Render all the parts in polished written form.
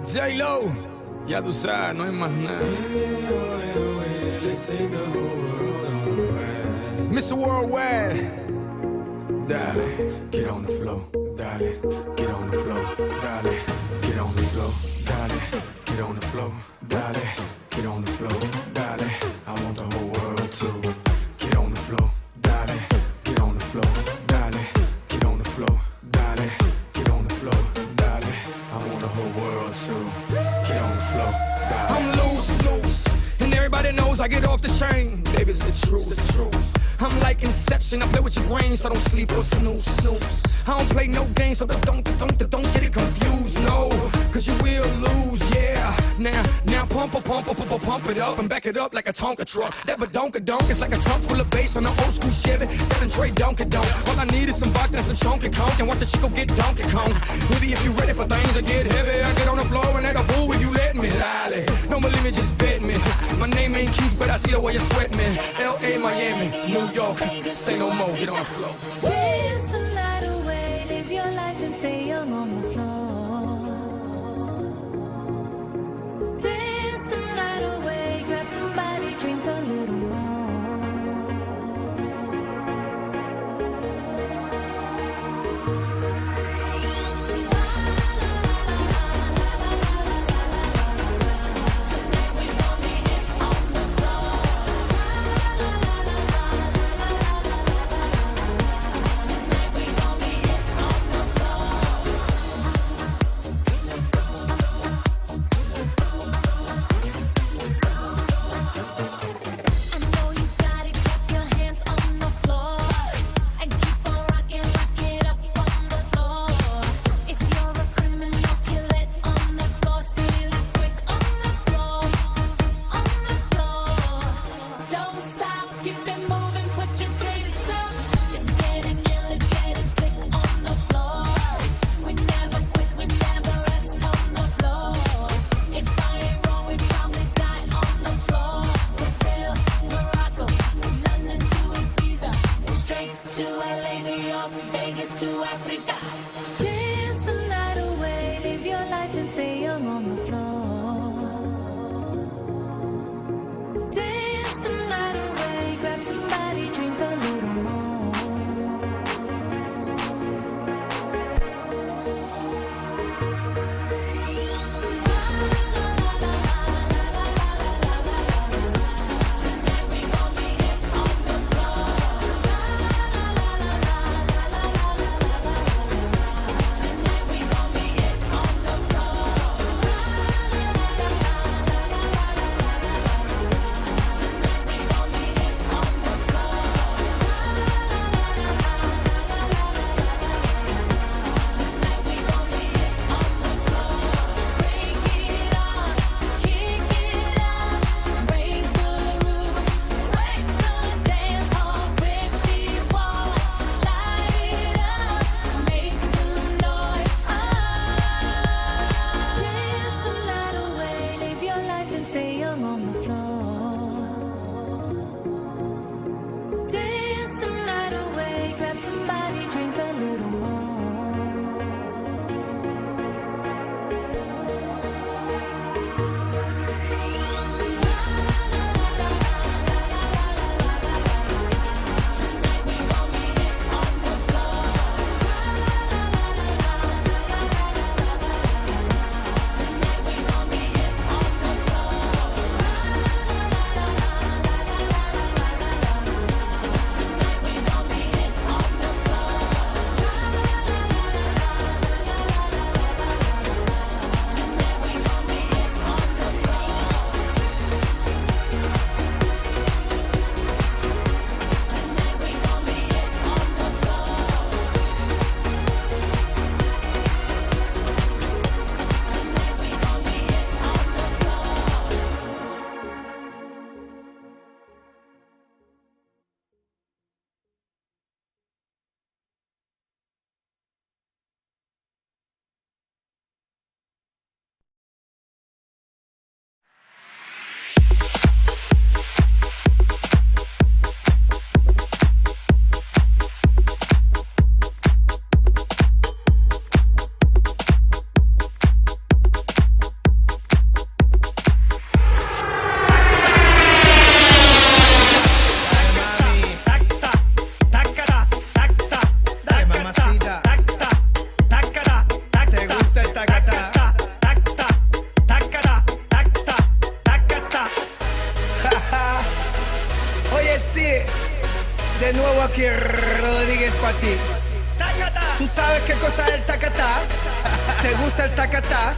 J-Lo, ya tú sabes, no hay más nada. Mr. Worldwide, dale, get on the floor, dale, get on the floor, dale, get on the floor, dale, get on the floor, dale, get on the floor, dale. I want the whole world to get on the floor, dale, get on the floor, dale, get on the floor, dale, get on the floor, dale. I want the whole world to get on the floor, dale. I'm loose, loose, and everybody knows I get off the train. Baby, it's the truth, the truth. I'm like insane. Perception, I play with your brain, so don't sleep or snooze. Snooze. I don't play no games, so don't, don't, don't get it confused, no. Cause you will lose, yeah. Now, now pump, pump, pump, pump, pump it up and back it up like a Tonka truck. That badonka donk is like a trunk full of bass on an old school Chevy. 7 tray donkey donk. All I need is some vodka and some Chonky Conk and watch a chico get Donkey Kong. Baby, if you ready for things to get heavy, I get on the floor and act a fool if you let me. Lolly, don't believe me, just bet me. My name ain't Keith, but I see the way you sweat me. L.A., Miami, New York, say no more, get on the floor. Dance the night away, live your life and stay young on the floor. Dance the night away, grab somebody, drink a little more. Tonight we gon' be it on the floor. Tonight we gon' be it on the floor. I know you got it, clap your hands on the floor and keep on rocking, rock it up on the floor. If you're a criminal, kill it on the floor, steal it quick on the floor, on the floor. Don't stop, keep it moving, put your drinks up. It's getting ill, it's getting sick on the floor. We never quit, we never rest on the floor. If I ain't wrong, we probably die on the floor. Brazil, Morocco, London to Ibiza, straight to LA, New York, Vegas to Africa. Dance the night away, live your life and stay young on the floor. Dance the night away, grab somebody, drink a little more. Tonight we gon' be it on the floor. Tonight we gon' be it on the floor. Tonight we gon' be it on the floor. Tonight we gon' be it on the floor. Break it off, kick it out, raise the roof, break the dance hall, break these walls, light it up, make some noise. Dance the night away, live your life and stay young on the floor. Dance the night away, grab somebody, drink a little more. Tonight we gon' be it on the floor. Tonight we gon' be it on the floor. Tonight we gon' be it on the floor. Tonight we gon' be it on the floor. Tonight we gon' be it on the floor. Tonight we gon' be it on the floor. Dale, mamacita. ¿Te gusta el tacatá? Oye, sí, de nuevo aquí Rodríguez para ti. ¿Tú sabes qué cosa es el tacatá? ¿Te gusta el tacatá?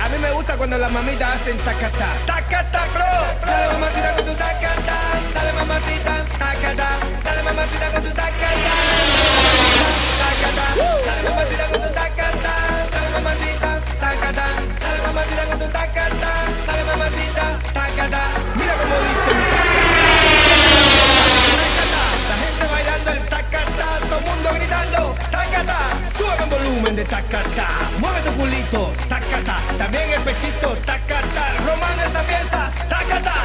A mí me gusta cuando las mamitas hacen tacatá. ¡Tacatá, bro! Dale mamacita con tu tacatá. Dale mamacita, tacatá. Dale mamacita. de tacata. Mueve tu culito, tacata. También el pechito, tacata. Romano esa pieza, tacata.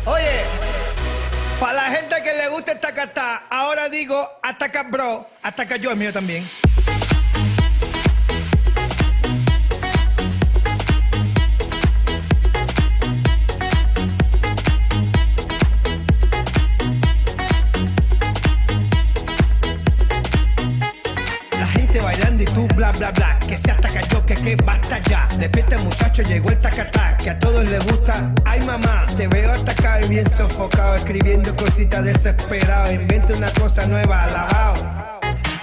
Oye, para la gente que le gusta el tacata, ahora digo ataca bro, ataca yo, el mío también. La gente bailando y tú bla bla bla. Que se ataca yo, que que basta ya. Despierta muchacho, llegó el tacatá, que a todos les gusta. Ay mamá, te veo atacado y bien sofocado, escribiendo cositas desesperado. Inventa una cosa nueva, alabao.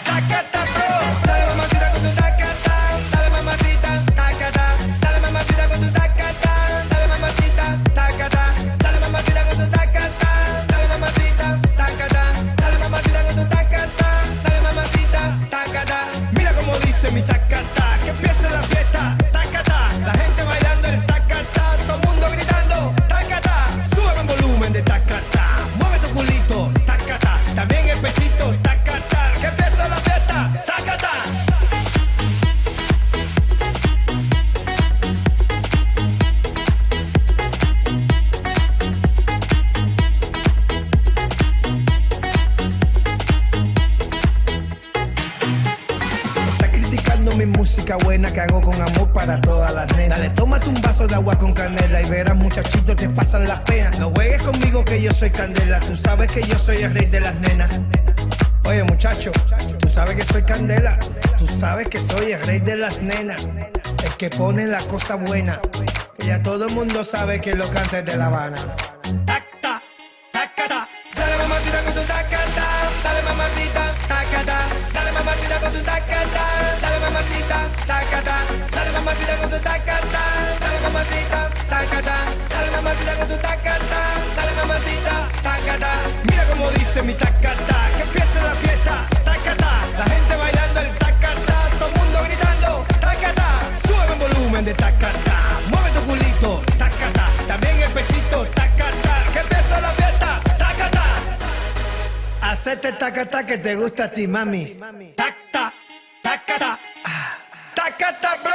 Tacata bro, dale mamacita con tu tacata, dale mamacita, tacata, dale mamacita con tu tacata, dale mamacita, tacata, dale mamacita con tu tacata, dale mamacita, tacata, dale mamacita con tu tacata, dale mamacita, tacata. Mira cómo dice mi tacata, que empiece la fiesta, tacata, la gente bailando el tacata, todo el mundo gritando, tacata, sube el volumen de tacata, mueve tu culito, tacata, también el pechito, tacata, que empiece la fiesta, tacata. Está criticando mi música buena que hago con amor para todas las nenas. Dale, tómate un vaso de agua con canela y verás, muchachito, te pasan las penas. No juegues conmigo que yo soy candela. Tú sabes que yo soy el rey de las nenas. Oye, muchacho, tú sabes que soy candela. Tú sabes que soy el rey de las nenas. El que pone la cosa buena. Que ya todo el mundo sabe que lo canta es de La Habana. Tacta, tacata. Dale mamacita con tu tacata, dale mamacita, tacata, dale mamacita con tu tacata, dale mamacita, tacata, dale mamacita con tu tacata, dale mamacita, tacata, dale mamacita con tu tacata, dale mamacita, tacata. Mira cómo dice mi tacata, que empiece la fiesta, tacata, la gente bailando el tacata, todo el mundo gritando, tacata, sube el volumen de tacata, mueve tu culito, tacata, también el pechito, tacata, que empiece la fiesta, tacata. Hacete tacata que te gusta a ti, mami. Tacta, tacata, ah, tacata, bro.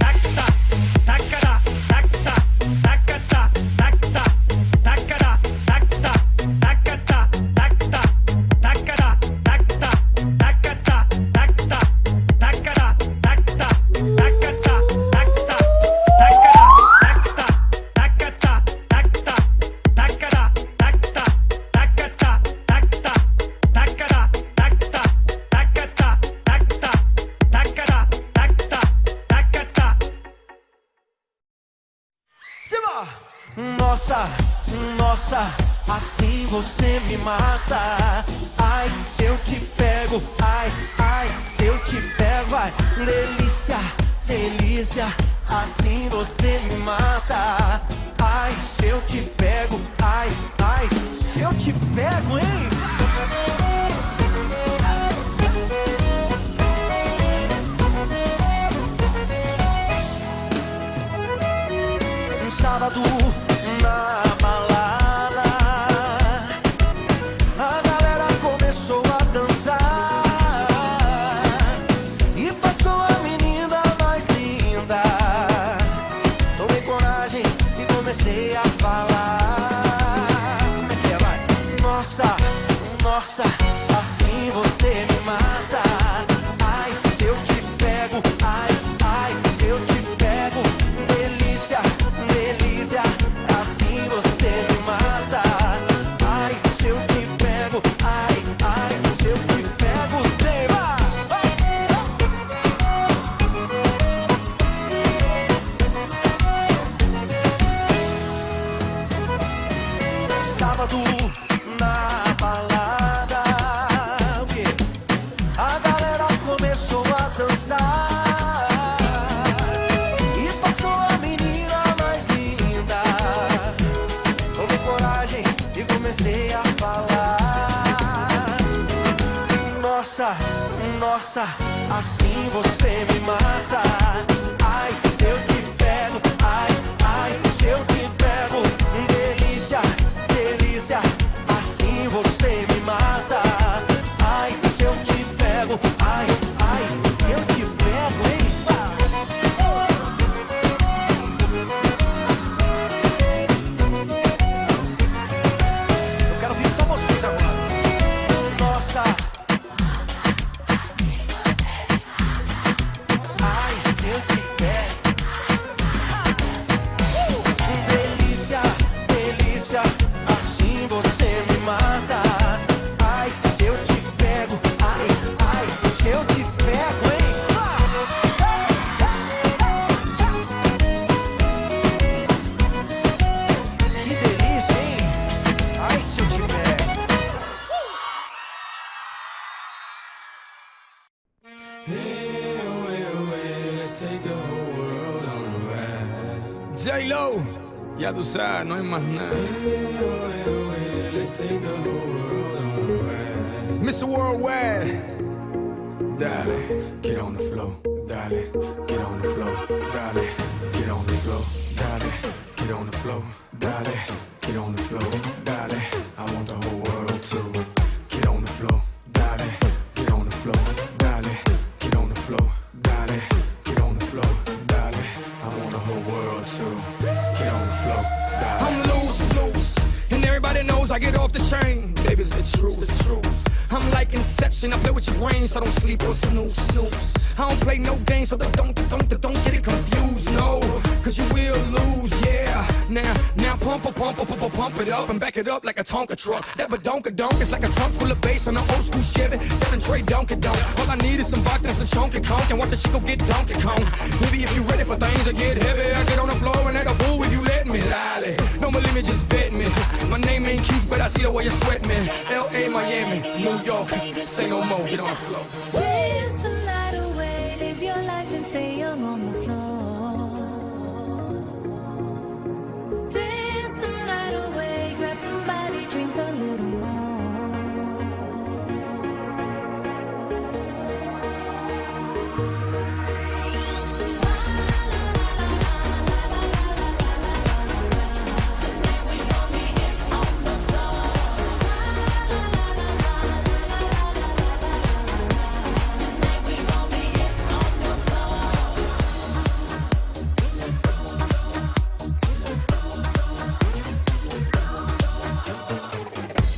Tacta, tacata, tacta, tacata, tacta, tacata, tacta, tacata, tacta, tacata, tacta, tacata, tacta, tacata, tacta, tacata, tacta, tacata, tacta, tacata, tacta, tacata, tacta, tacata, tacta, tacata, tacata, tacta, tacata, tacta, tacata. Simba! Nossa, nossa, assim você me mata. Ai, se eu te pego, ai, ai, se eu te pego, ai, delícia, delícia, assim você me mata. Ai, se eu te pego, ai, ai, se eu te pego, hein? Um sábado na balada, a galera começou a dançar e passou a menina mais linda. Tomei coragem e comecei a falar. Como é que é, vai? Nossa, nossa, assim você me mata. Ai, se eu te pego, ai, ai, se eu te pego. Delícia, delícia, assim você me mata. Ai, se eu te pego, ai, ai, se eu te pego. Tema! Sábado na balada. Nossa, nossa, assim você me mata. Ai, se eu te pego, ai, ai, se eu te pego. Delícia, delícia, assim você me mata. Ai, se eu te pego, ai, ai, se eu te pego, hein? Eu quero ouvir só vocês agora. Nossa. Ai, se eu te pego. Delícia, delícia, assim você me mata. Ai, se eu te pego, ai, ai, se eu te pego, hein? Que delícia, hein? Ai, se eu te pego. Hey, oh, hey, oh, hey, let's take the whole world on a ride. J-Lo, ya tú sabes, no hay más nada. Hey, oh, hey, oh, hey, let's take the whole world on a ride. Mr. Worldwide, dale, get on the floor, dale, get on the floor, dale, get on the floor, dale, get on the floor, dale, get on the floor, dale. I want the whole world to get on the floor, dale, get on the floor, dale, get on the floor, dale, get on the floor, dale. I want the whole world to get on the floor, dale. I'm loose, loose, and everybody knows I get off the chain. Baby, it's the truth, the truth. I'm like Inception, I play with your brains, I don't sleep or snooze, snooze. I don't play no games, so don't, don't, don't get it confused, no. Cause you will lose, yeah. Now, now pump, pump, pump, pump, pump it up and back it up like a Tonka truck. That badonka donk is like a trunk full of bass on an old school Chevy. 7 tray donkey donk. All I need is some vodka and some chunky conk and watch a chico get Donkey Kong. Baby, if you ready for things to get heavy, I get on the floor and act a fool if you let me. Lolly, don't believe me, just bet me. My name ain't Keith, but I see the way you sweat me. L.A., Miami, New York, say no more, get on the floor. Dance the night away, live your life and stay young on the floor. Dance the night away, grab somebody, drink a little more. Tonight we gon' be here on the floor. Tonight we gon' be here on the floor.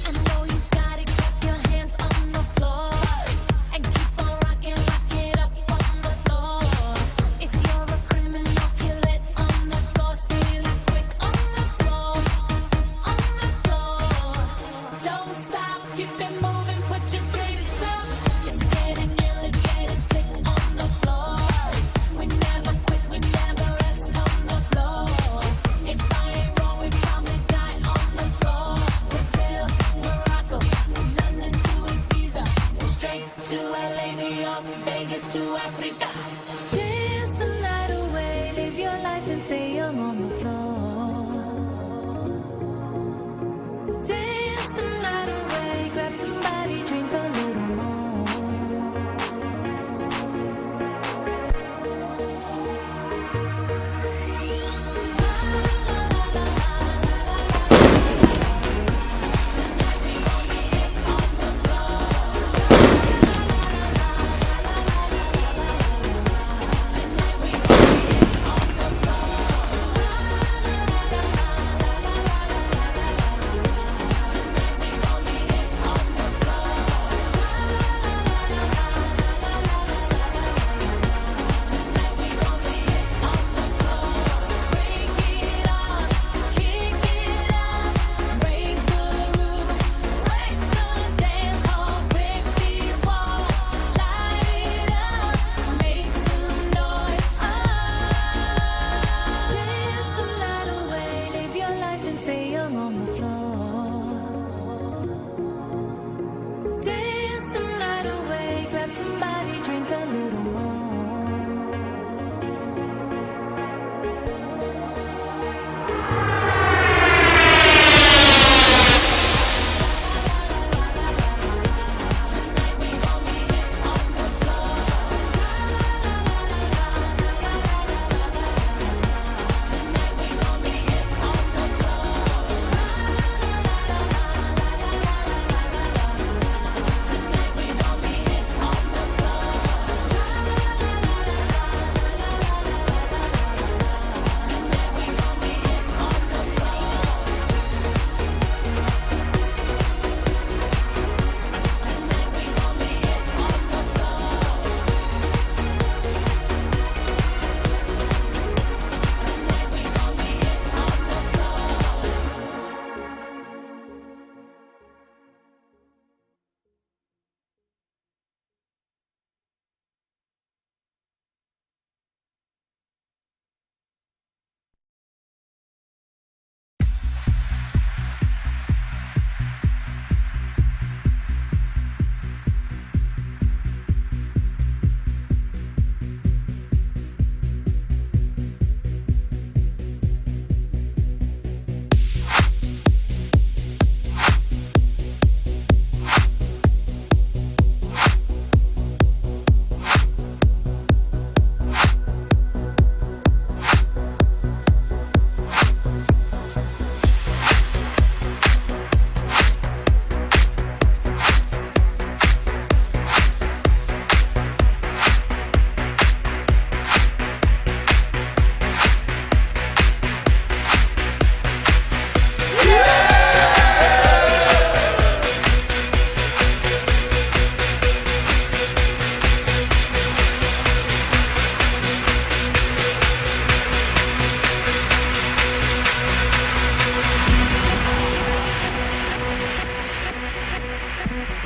I know you got it, keep your hands on the floor and keep on rocking, rock it up on the floor. If you're a criminal, kill it on the floor, steal it quick on the floor, on the floor. Don't stop, keep it moving, put your drinks up. It's getting ill, it's getting sick on the floor. We never quit, we never rest on the floor. If I ain't wrong, we probably die on the floor. Brazil, Morocco, London to Ibiza, straight to LA, New York, Vegas to Africa. Dance the night away, live your life and stay young on the floor. Dance the night away, grab somebody, drink a little more. Tonight we gon' be here on the floor. Tonight we gon' be here on the floor. Tonight we gon' be here on the floor. Tonight we gon' be here on the floor. Break it off, kick it up, raise the roof, break the dance hall, break these walls, light it up, make some noise. Dance the night away, live your life and stay young on the floor. Dance the night away, grab somebody, drink a little more. Tonight we gon' be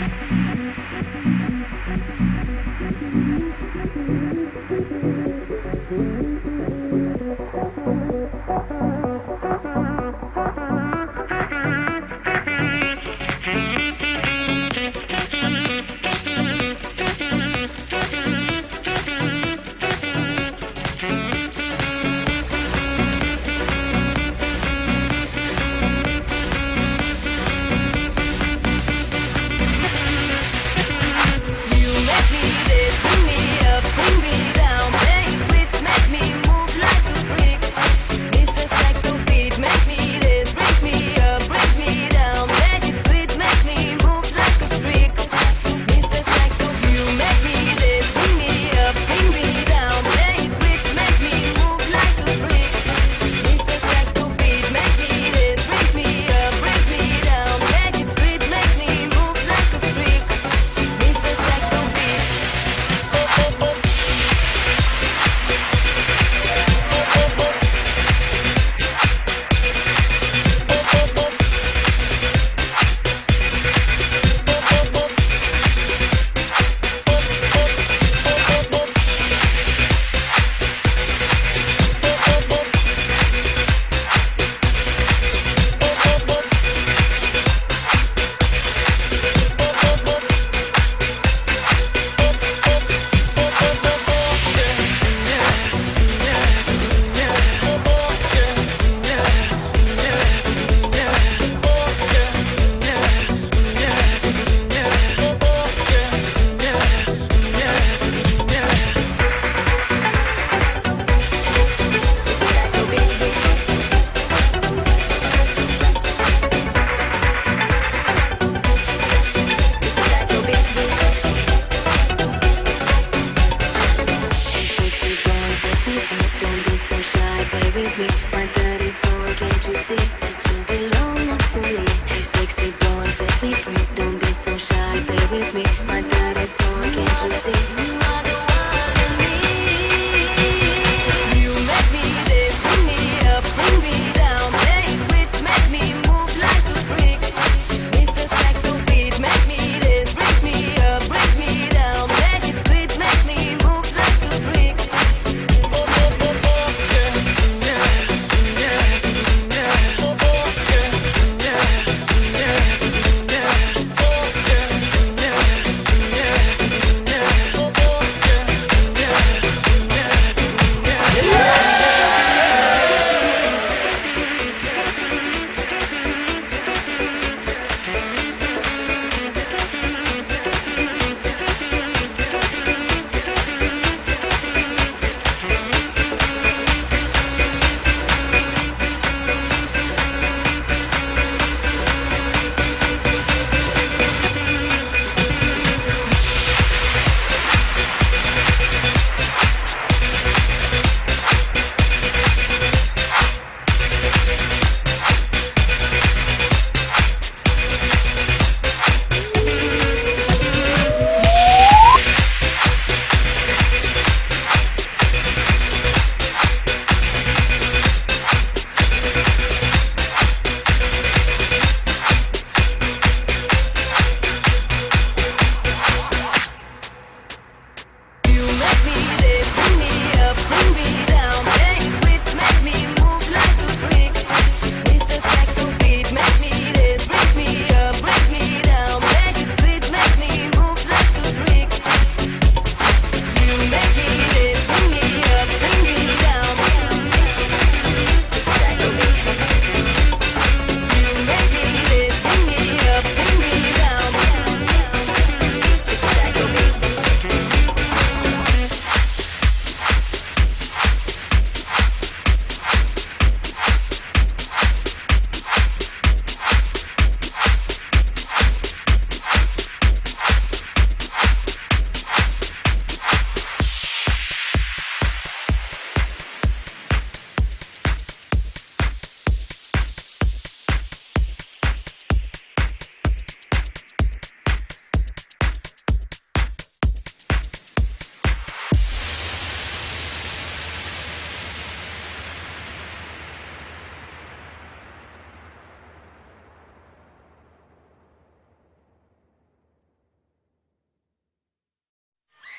Oh.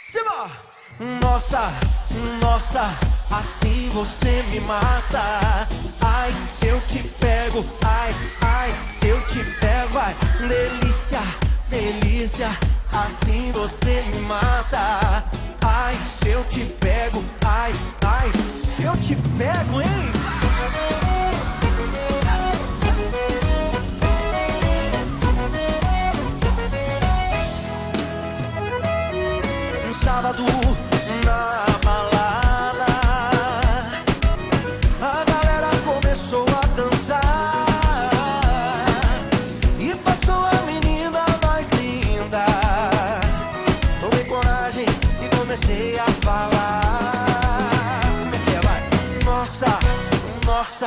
Se va! Nossa, nossa, assim você me mata. Ai, se eu te pego, ai, ai, se eu te pego, ai, delícia, delícia, assim você me mata. Ai, se eu te pego, ai, ai, se eu te pego, hein? Um sábado na balada, a galera começou a dançar e passou a menina mais linda. Tomei coragem e comecei a falar. Como é que é, vai? Nossa, nossa,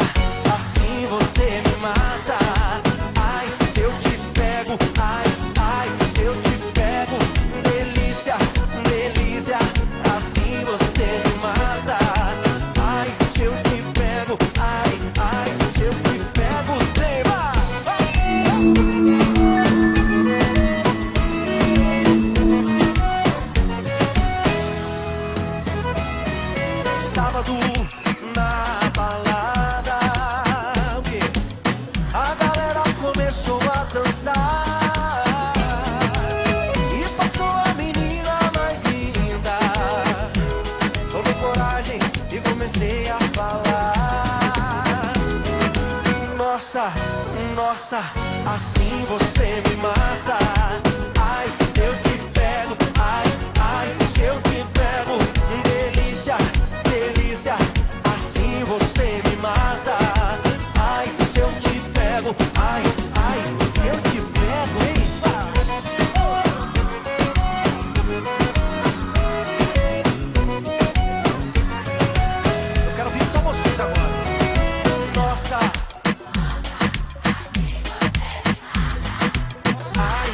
assim você me mata. Ai, se eu te pego, ai, ai, se eu te pego. Delícia, delícia, assim você me mata. Ai, se eu te pego, ai, ai, se eu te pego, tema. Sábado na balada, o quê? A galera começou a dançar e passou a menina mais linda. Tomei coragem e comecei a falar. Nossa, nossa, assim você me mata. Ai, se eu te pego, ai, ai, se eu te pego. Delícia, delícia, assim você me mata. Ai, se eu te pego, ai, ai, se eu te pego, hein? Eu quero ouvir só vocês agora. Nossa. Ai,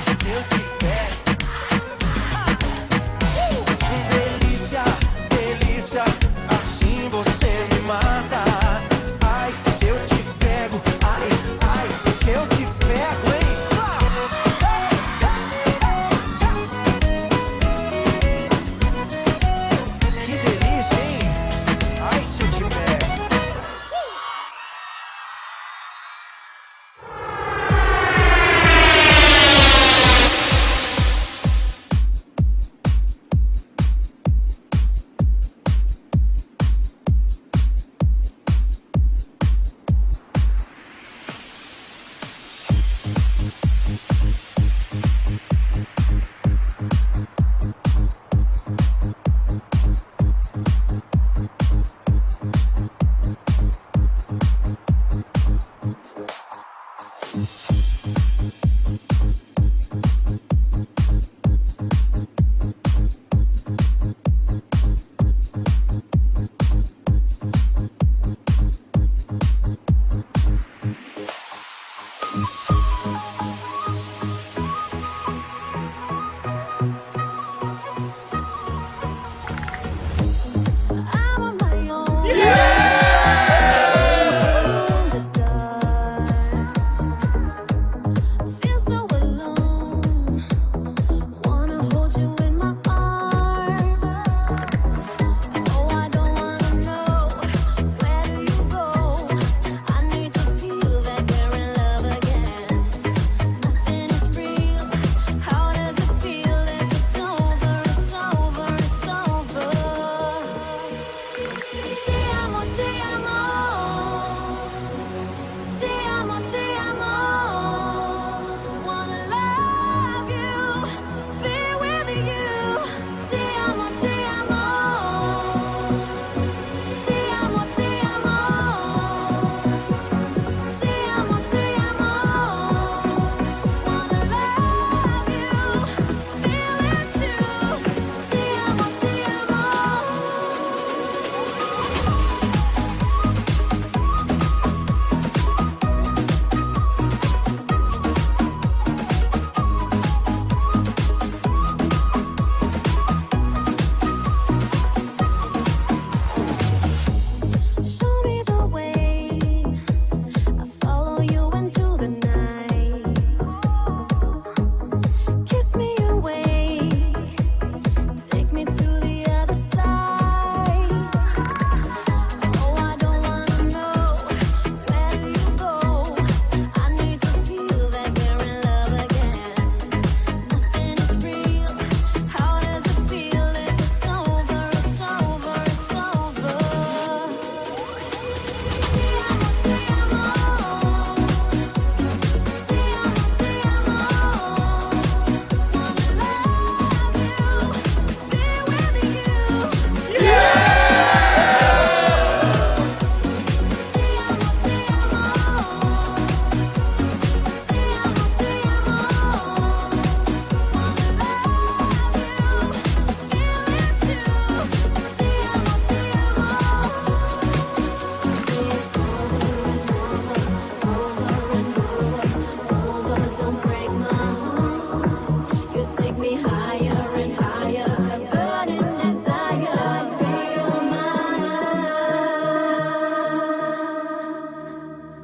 me higher and higher. Burning desire, feel my love.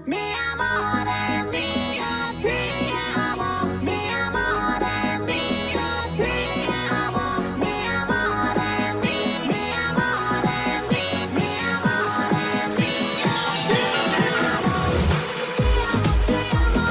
Mi amore mio, ti amo. Mi amore mio, ti amo. Mi amore mio, mi amore mio, mi amore mio, ti amo. Ti amo, ti amo.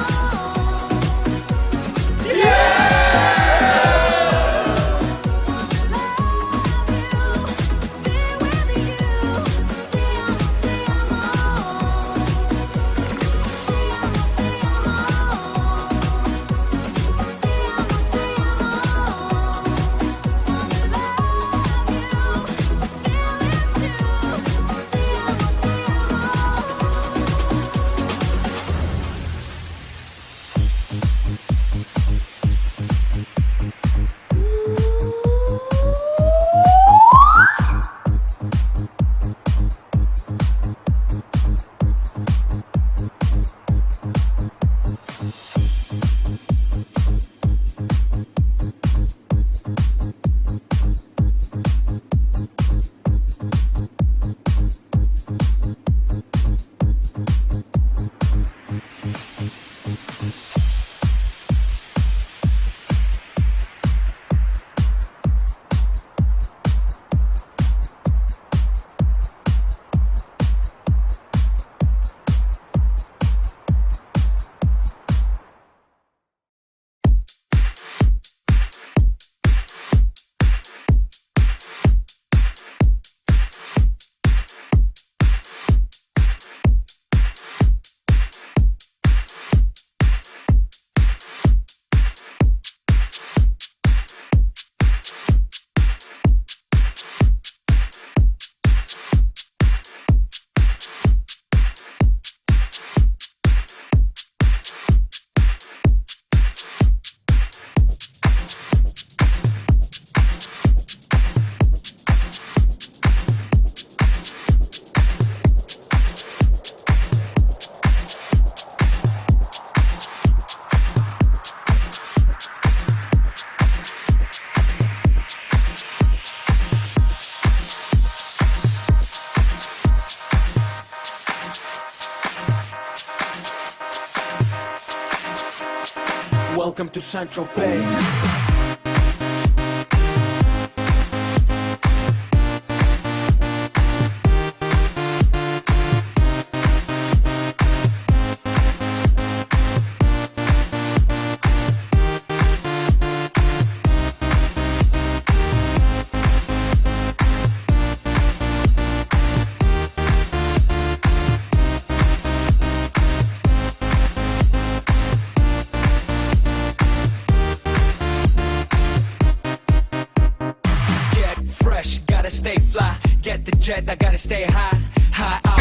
Welcome to Central Bay. Get fresh, gotta stay fly. Get the jet, I gotta stay high. High up.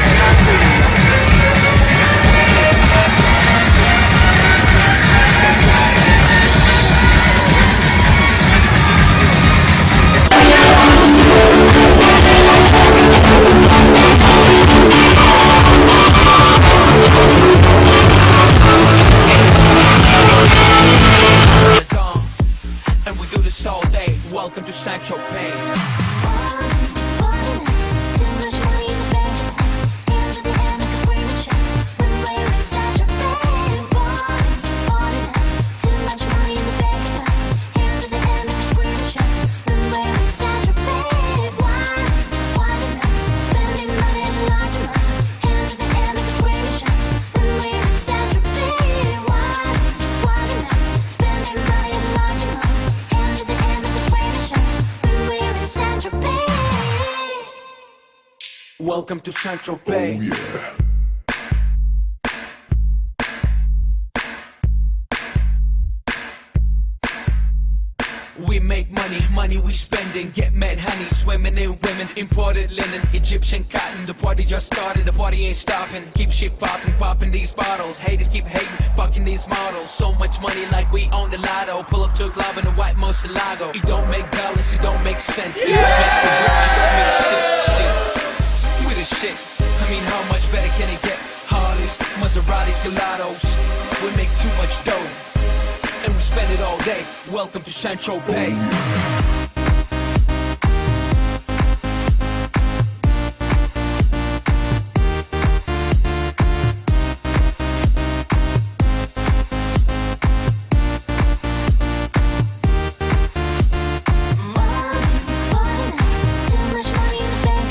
And we do this all day. Welcome to Central Bay. Welcome to Central Bay. We make money, money we spending. Get mad honey, swimming in women. Imported linen, Egyptian cotton. The party just started, the party ain't stopping. Keep shit popping, popping these bottles. Haters keep hating, fucking these models. So much money like we own the lotto. Pull up to a club in a white Murcielago. It don't make balance, it don't make sense. It don't make the rich, it don't make shit, shit. We the shit. I mean, how much better can it get? Harleys, Maseratis, Gelatos. We make too much dough. And we Spend it all day. Welcome to Central Pay. Too much money in the bank.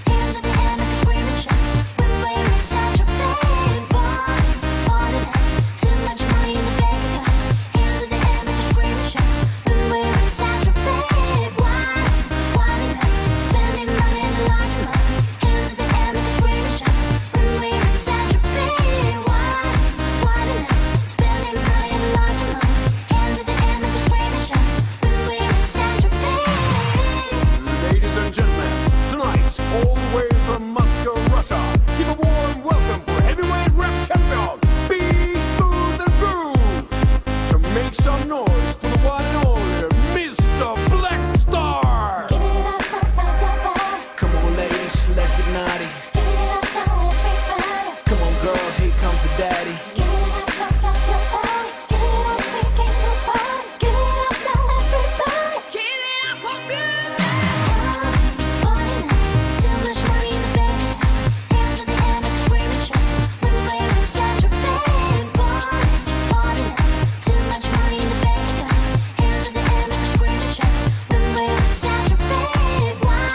Hands in the air like a screaming shout. When we're inside your bed, party, party now. Too much money in the bank. Hands in the air like a screaming shout. When we're inside your bed, why, why now? Spending money like a money. Hands in the air like a screaming shout. When we're inside your bed, why, why now? Spending money like a money. Hands in the air like a screaming shout. When we're inside your bed. Ladies and gentlemen, tonight, all the way from Moscow, Russia, give a warm welcome for heavyweight rap champion, Be Smooth and Groove. So make some noise for the one and only Mr. Black Star. Give it up, don't stop your body. Come on, ladies, let's get naughty. Give it up now, everybody. Come on, girls, here comes the daddy. Give it up, don't stop your body. Give it up, we can't nobody. Give it up now, everybody. Give it up for music. Party now, too much money in the bank. Hands in the air like a screaming shout. When we're inside your bed, party, party now. Too much money in the bank. Hands in the air like a screaming shout. When we're inside your bed, why,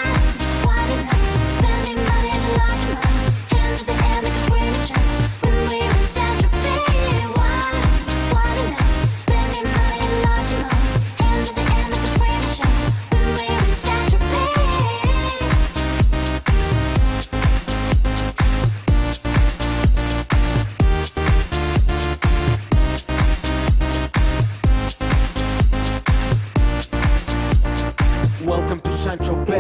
why now? Spending money like a money. Hands in the air like a screaming shout. When we're inside your bed, why, why now? Spending money like a money. Hands in the air like a screaming shout. When we're inside your bed. Welcome to Central Bay.